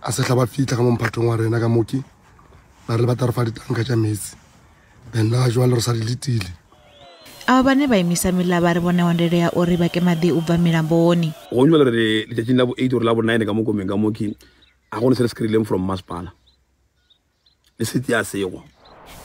a se hla ba fihla ka mo mphatong wa rena ka moki ba re ba tla re fa ditanka tša metsi, then la jwale re sa di letile. Avho vhane vha imisa mila vha ri vho ṋewa ndaela ya uri vha ke maḓi u bva milamboni. Go jwale re letšatšing la bo 8 or la bo 9 ka mo komeng ka moki a gone se re se kry-ileng from masipala le sete ya sego.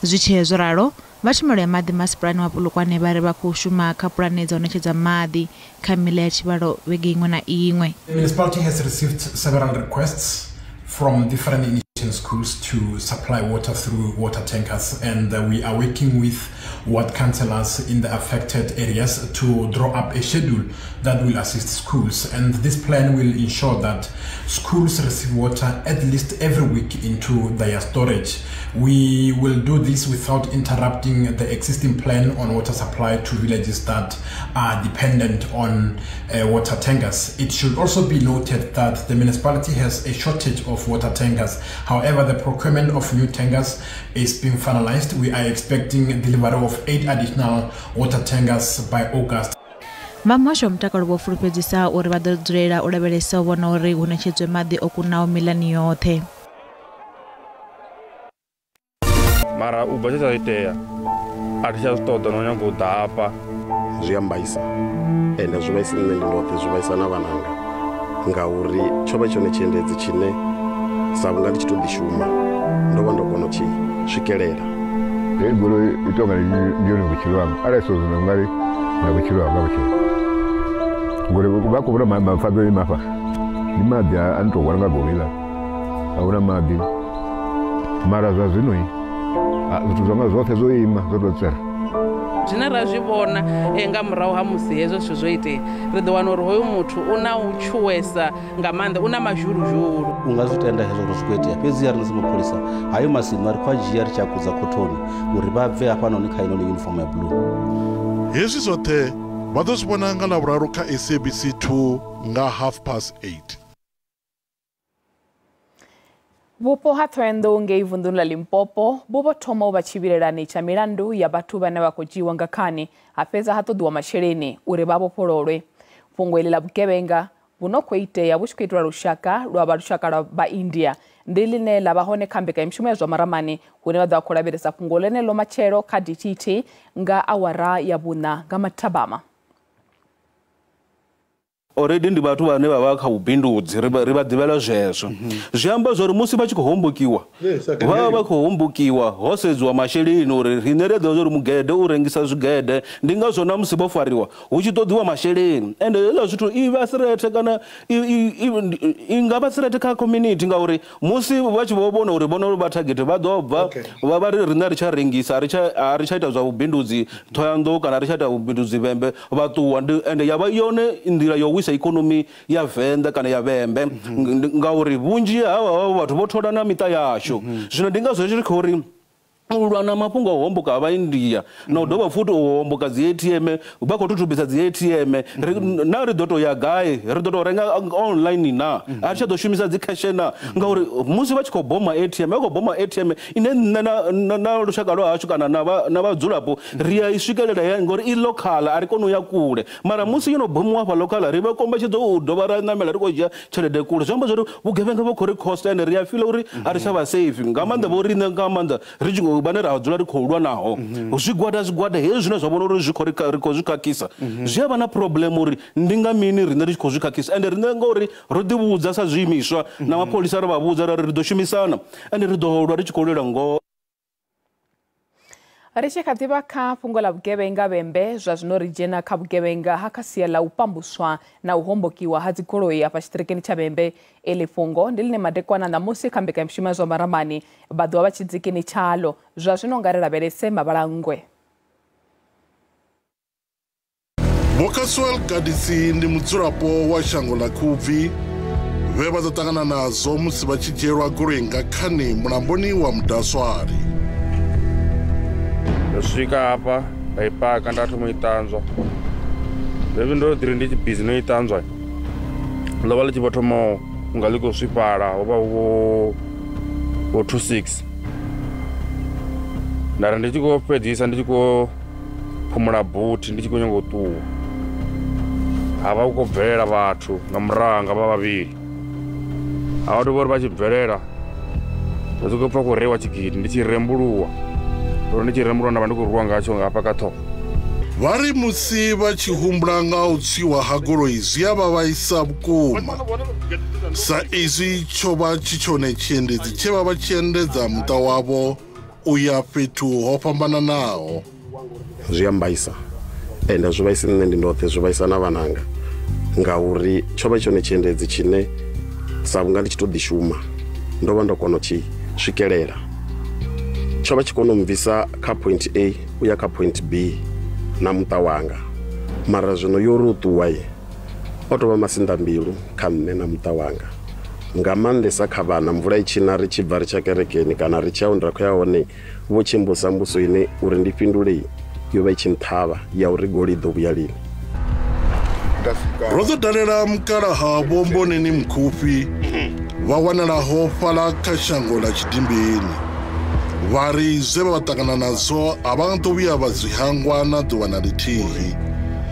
Zwi tshee zwo ralo, vha tshumelo ya maḓi masipalani wa Polokwane vha ri vha khou shuma kha pulane dza u ṋetshedza maḓi kha mila ya tshivhalo vhege iṅwe na iṅwe. The municipality has received several requests from different initiation schools to supply water through water tankers, and we are working with ward councillors in the affected areas to draw up a schedule that will assist schools, and this plan will ensure that schools receive water at least every week into their storage. We will do this without interrupting the existing plan on water supply to villages that are dependent on water tankers. It should also be noted that the municipality has a shortage of water tankers. However, the procurement of new tankers is being finalized. We are expecting delivery of 8 additional water tankers by August. Vha muhasho wa mutakalo vho fulufhedzisa uri vha ḓo dzulela u lavhelesa u vhona uri hu ṋetshedzwe maḓi o kunaho milani yoṱhe. Mara u bva tshe tsha itea a thi tsha zwi ṱoḓa no nyaga u ḓa hafha. Zwi a mbaisa ende zwi vhaisa nṋe ndi ndoṱhe, zwi vhaisa na vhananga, ngauri tsho vha tshone tshiendedzi tshine sa vhunga ndi tshi to ḓi shuma ndo vha ndo kona u tshi swikelela. Heyi goloi i tonga ndi yone vhutshilo hanga, arali so zwino ungari na vhutshilo hanga vhutshilo, ngori vha khou vhona mafagi o ima hafha ndi maḓi a ni tou hwala nga goloi iḽa, a huna maḓi. Mara zwa zwino zwithu zwanga zwoṱhe zwo ima zwo tou tsera. Zwine ra zwi vhona nga murahu ha musi hezwo zwithu zwo itea, ri ḓo wana uri hoyu muthu u na u tshuwesa nga maanḓa, u na mazhuluzhulu. U nga zwi tenda hezwo uri zwi khou itea, fhedzi a ri sa mapholisa hayo masimu ri khou a dzhia ri tshi a kudza khothoni uri vha bve hafhanoni kha inoni uniform ya blue. Hezwi zwoṱhe vha ḓo zwi vhona nga Ḽavhuraru kha SABC 2 nga 8:30. Vhupo ha Thohoyandou ngei vunḓuni ḽa Limpopo vhu vho thoma u vha tshivhilelani tsha milandu ya vhathu vhane vha khou dzhiiwa nga khani ha fhedza ha ṱoḓiwa masheleni uri vha vhofhololwe. Fhungo iḽi ḽa vhugevhenga vhu no khou itea vhu tshi khou itelwa lushaka lwa vha lushaka lwa vha India ndi ḽine ḽa vha hone kha mbekanyamushumo ya zwa maramani, hune vha ḓo vha khou lavhelesa fhungo ḽeneḽo matshelo kha DTT nga awara ya 4 nga mathabama. Already ndi vhathu vhane vha vha kha vhubindudzi, ri vha ḓivhela zwezwo. Zwi amba zwori musi vha tshi khou hombokiwa, vha vha khou hombokiwa ho sedziwa masheleni, uri riṋe ri a ḓivha zwori mugede u rengisa zwigede, ndi ngazwo na musi vho fariwa hu tshi ṱoḓiwa masheleni. Ende hezwiḽa zwithu i vha sirethe kana i nga vha sirethe kha community, ngauri musi vha tshi vho vhona uri vhono vha target vha ḓo bva vha vha ri riṋe a ri tsha rengisa, a ri tsha ita zwa vhubindudzi Thohoyandou kana a ri tsha ita vhubindudzi Vhembe, vha ṱuwa. Ende ya vha yone nḓila yo wisa ikonomi ya Venḓa kana ya Vhembe, ngauri vhunzhi ha vhathu vho thola na miṱa yashu. Zwino ndi ngazwo ri khou ri u lwa na mafhungo a u homboka ha vhaindia na u dovha futhi u homboka dzi ATM, vha khou thuthubisa dzi ATM. Na ri ḓo to ya gai? Ri ḓo to renga online na? A ri tsha ḓo shumisa dzi cash na? Ngauri musi vha tshi khou boma ATM, vha khou boma ATM ine nṋe na lushaka lwa hashu kana na vhadzulapo ri a i swikelela ya, ngori i local, a ri koni u ya kule. Mara musi yo no bomiwa hafha local, ri vha kombetshedza u dovha ra ṋamela ri khou dzhia tshelede kule. Zwi amba zwori vhugevhenga vhu khou ri costa, ende ri a feel uri a ri tsha vha safe nga maanḓa. Vho riṋe nga maanḓa ri tshi vhane ra dzula ri khou lwa naho zwigwada zwigwada hezwi zwine zwa vhona uri zwi khou ri khou zwi khakhisa, zwi a vha na problem uri ndi nga mini riṋe ri tshi khou zwi khakhisa. Ende riṋe ngauri ro ḓivhudza sa zwiimiswa na mapholisa ri vha vhudza ri ḓo shumisana, ende ri ḓo lwa ri tshi khou lwela ngoho. Ri tshi kha ḓivha kha fhungo ḽa vhugevhenga Vhembe, zwa zwino ri dzhena kha vhugevhenga ha kha sia ḽa u pambuswa na u hombokiwa ha dzigoloi afha tshiṱirikini tsha Vhembe. Iḽi fhungo ndi ḽine madekwana ṋamusi kha mbekanyamushumo ya zwa maramani vha ḓo vha vha tshidzikini tshalo. Zwa zwino nga ri lavhelese mavhalangwe. Vho Caswell Gadisi ndi mudzulapo wa shango ḽa Khubvi vhe vha ḓo ṱangana nazwo musi vha tshi dzhielwa goloi nga khani mulamboni wa Mudaswali. Ndo swika hafha nda i paka, nda thoma u i ṱanzwa. Hezwi ndo ḓiri ndi tshi bizi no i ṱanzwa, ḽo vha ḽi tshi vho thoma unga ḽi khou swifhala, ho vha vho 26. Nda ri ndi tshi khou fhedzisa ndi tshi khou phumula buthi ndi tshi khou nyanga u ṱuwa, ha vha hu khou bvelela vhathu nga murahu nga vha vhavhili. Ha vhathu vho ri vha tshi bvelela nda sokou pfha khou reiwa tshigidi, ndi tshi rembuluwa. Ndo ndi tshi rembuluwa nda vha ndi khou rwiwa ngatsho nga hafha kha ṱhoho. Vha ri musi vha tshi humbula nga u tswiwa ha goloi zwi a vha vhaisa vhukuma, sa izwi tsho vha tshi tshone tshiendedzi tshe vha vha tshi endedza muṱa wavho u ya fhethu ho fhambananaho. Zwi a mbaisa, ende zwi vhaisi nṋe ndi ndoṱhe, zwi vhaisa na vhananga, ngauri tsho vha tshone tshiendedzi tshine sa vhunga ndi tshi to ḓi shuma ndo vha ndo kona u tshi swikelela. Tsho vha tshi kona u mbvisa kha point A u ya kha point B na muṱa wanga, mara zwino yo ri u ṱuwa o tou vha masinḓambilu kha nṋe na muṱa wanga, nga maanḓesa kha vhana. Mvula i tshi na ri tshi bva ri tsha kerekeni kana ri tshi ya hune ra khou ya hone, vho tshi mbusa mbuso ine uri ndi fhindule yo vha i tshi nṱhavha ya uri goloi ḓo vhuya lini. Ro ḓo dalela mukalaha Vho Mboneni Mkhufhi vha wanalaho fhaḽa kha shango ḽa Tshidimbeni. Vha ri zwe vha ṱangana nazwo a vha nga ḓo vhuya vha zwi hangwa na ḓuvha na ḽithihi.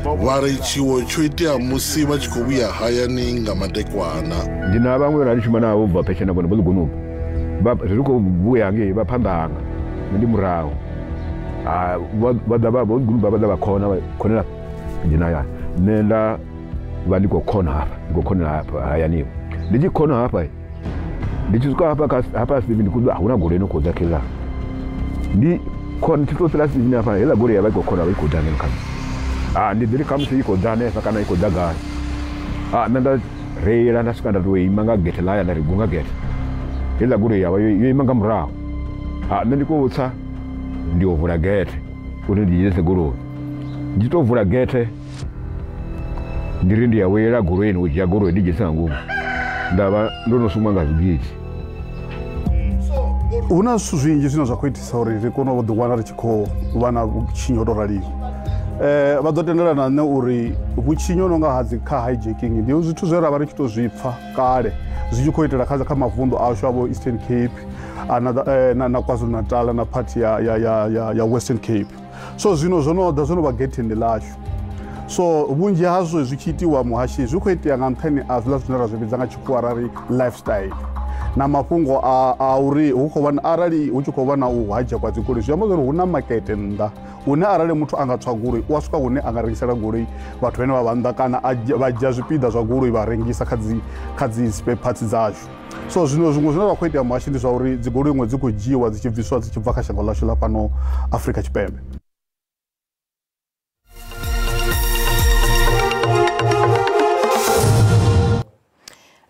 Vha ri tshiwo tsho itea musi vha tshi khou vhuya hayani nga madekwana. Ndi na vhaṅwe ra ndi shuma navho bva phesheni vhone vho ḓi gunuba, ri khou vhuya ngei vha phanḓa hanga, nṋe ndi murahu. Vha ḓa vha vho gunuba vha ḓa vha khona vha khonela dzhena hayani, nṋe nda vha ndi khou khona hafha, ndi khou khonela hafha hayaniho. Ndi tshi khona hafha, ndi tshi swika hafha hafha Steven ndi khou a huna goloi ino khou ḓa kheḽa. Ndi khona tshi tou fhela Steven hafha, heiḽa goloi ya vha i khou khona vha i khou ḓa ngeno kha nṋe. Ndi ḓi ri khamusi i khou ḓa hanefha kana i khou ḓa gai. Nṋe nda reila nda swika nda tou ima nga gethe ḽa haya, nda ri gunga gethe. Heiḽa goloi ya vha yo ima nga murahu. Nṋe ndi khou tsa ndi yo vula gethe uri ndi dzhenise goloi. Ndi tou vula gethe ndi ri ndi ya wela goloini u dzhia goloi ndi dzhenise nga ngomu, nda vha ndo no sumwa nga zwigidi. Hu na zwithu zwinzhi zwine zwa khou itisa uri ri kone u ḓiwana ri tshi khou vha na vhutshinyi ho tou raliho. Vha ḓo tendelana na nṋe uri vhutshinyi ho no nga ha dzi car hijacking ndi zwithu zwe ra vha ri tshi tou zwi pfa kale zwi tshi khou itela kha mavunḓu ashu a vho Eastern Cape na KwaZulu Natal na party ya Western Cape. So zwino zwo no ḓa zwo no vha getheni ḽashu. So vhunzhi hazwo zwi tshi itiwa muhashi zwi khou itea nga nṱhani a zwiḽa zwine ra zwi vhidza nga tshikhuwa ra ri lifestyle na mafhungo a uri hu khou vha arali hu tshi khou vha na u hijackwa dzigoloi, zwi amba uri hu na makete nnḓa hune arali muthu anga tswa goloi u a swika hune a nga rengisela goloi vhathu vhane vha vha nnḓa kana vha dzhia zwipiḓa zwa goloi vha rengisa kha dzi spare parts dzashu. So zwino zwiṅwe zwine zwa khou itea muhashi ndi zwa uri dzigoloi iṅwe dzi khou dzhiiwa dzi tshi bviswa dzi tshi bva kha shango ḽashu ḽa fhano Afrika Tshipembe.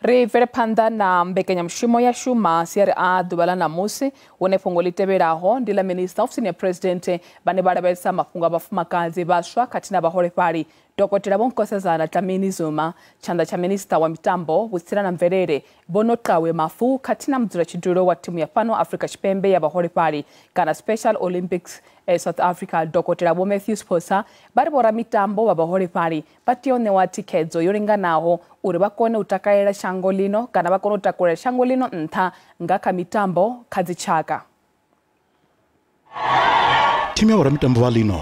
Ri bvele phanḓa na mbekanyamushumo yashu masiari a ḓuvha ḽa ṋamusi, hune fhungo ḽi tevhelaho ndi ḽa Minister of Senior President vhane vha lavhelesa mafhungo a vhafumakadzi, vhaswa khathihi na vhaholefhali, Dokotela Vho Nkosazana Dlamini Zuma, tshanḓa tsha Minista wa Mitambo, Vhutsila na Mvelele Vho Noqawe Mafu khathihi na mudzulatshidulo wa thimu ya fhano Afrika Tshipembe ya vhaholefhali kana Special Olympics South Africa Dokotela Vho Matthews Phosa vha ri vhoramitambo vha vhaholefhali vha tea u ṋewa thikhedzo yo linganaho uri vha kone u takalela shango ḽino kana vha kone u takulela shango ḽino nṱha nga kha mitambo kha dzitshaka. Thimu ya vhoramitambo vha ḽino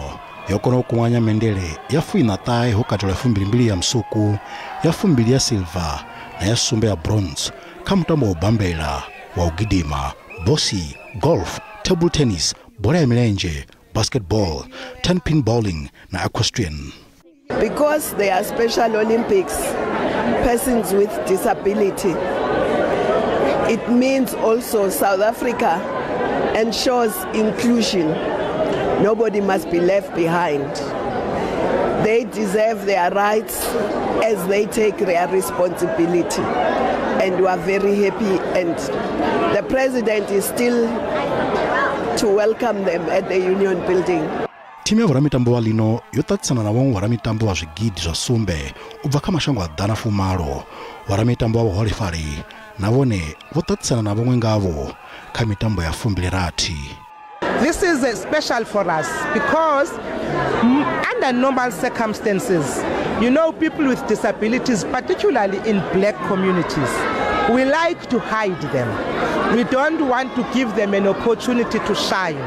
yo kona u kunganya mendele ya 19 ho katelwa 22 ya musuku, ya 20 ya silver na ya 7 ya bronze kha mutambo wa u bambela, wa u gidima, boxing, golf, table tennis, bola ya milenzhe, basketball, 10-pin bowling na equestrian. Because they are Special Olympics persons with disability, it means also South Africa ensures inclusion. Nobody must be left behind. They deserve their rights as they take their responsibility. And we are very happy, and the president is still to welcome them at the Union Building. Thimu ya vhoramitambo vha ḽino yo ṱaṱisana na vhaṅwe vhoramitambo vha zwigidi zwa 7 u bva kha mashango a 110. Vhoramitambo vha vhaholefhali na vhone vho ṱaṱisana na vhaṅwe ngavho kha mitambo ya 26. This is special for us because under normal circumstances, you know, people with disabilities, particularly in black communities, we like to hide them. We don't want to give them an opportunity to shine.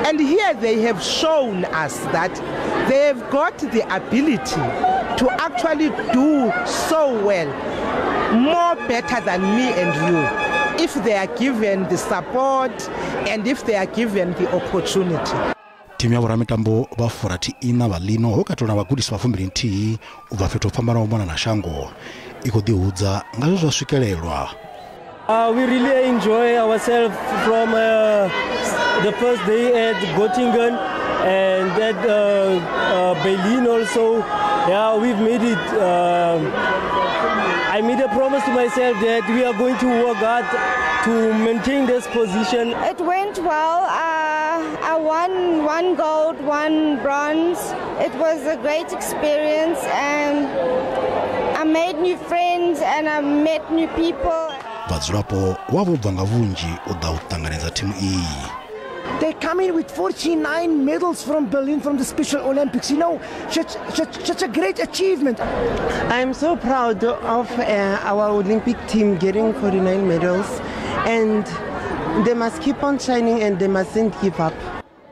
And here they have shown us that they have got the ability to actually do so well, more better than me and you, if they are given the support and if they are given the opportunity. Thimu ya vhoramitambo vha 44 vha ḽino ho katelwa na vhagudisi vha 21 u bva fhethu ho fhambanaho mona na shango i khou ḓihudza nga zwe zwa swikelelwa. We really enjoy ourselves from the first day at Göttingen and at Berlin also. Yeah, we've made it. I made a promise to myself that we are going to work hard to maintain this position. It went well. I won 1 gold, 1 bronze. It was a great experience, and I made new friends and I met new people. Vhadzulapo vha vho bva nga vhunzhi u ḓa u ṱanganedza thimu iyi. They come in with 49 medals from Berlin, from the Special Olympics. You know, such a great achievement. I'm so proud of our Olympic team getting 49 medals, and they must keep on shining and they mustn't give up.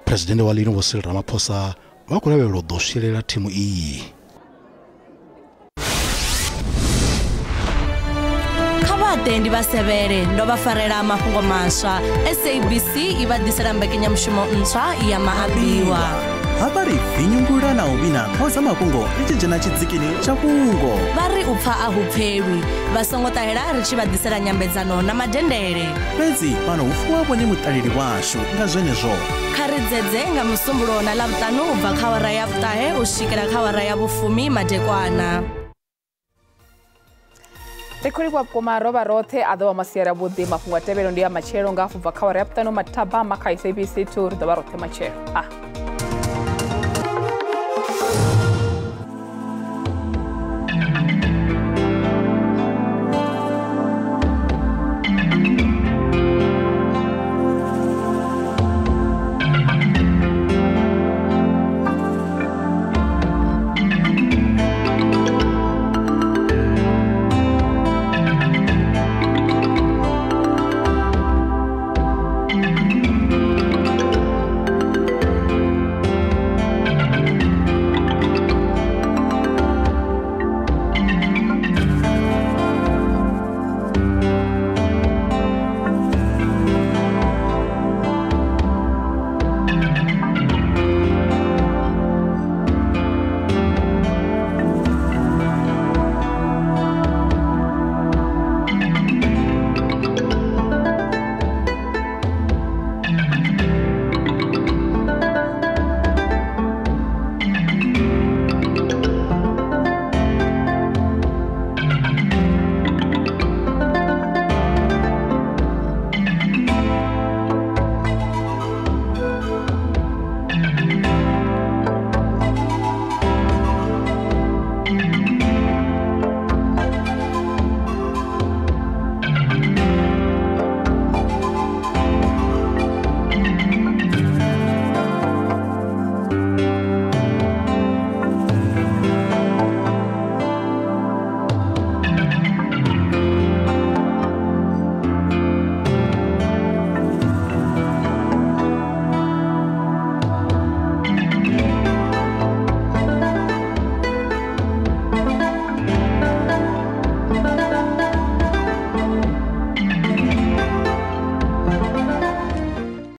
President wa ḽino Vho Cyril Ramaphosa vha khou lavhelelwa u ḓo swielela thimu iyi. Vhatendi vha sevhele ndo vha farela mafhungo maswa. SABC i vha ḓisela mbekanyamushumo ntswa ya maambiwa. Hafha ri vinyungula na u vhina ṱhoho dza mafhungo ri tshi dzhena tshidzikini tsha fhungo. Vha ri u pfa a hu pfelwi, vha songo ṱahela ri tshi vha ḓisela nyambedzano na madendele. Fhedzi fhano hu fuwa vhone muṱaleli washu, nga zwenezwo kha ri dzedze nga musumbulowo na Ḽavhuṱanu u bva kha awara ya 9 u swikela kha awara ya 10 madekwana. Ri khou livhuwa vhukuma ro vha roṱhe a ḓo vha masiari avhuḓi. Mafhungo a tevhelo ndi ya matshelo nga hafhu bva kha awara ya 5 mathabama kha SABC 2. Ri ḓo vha roṱhe matshelo.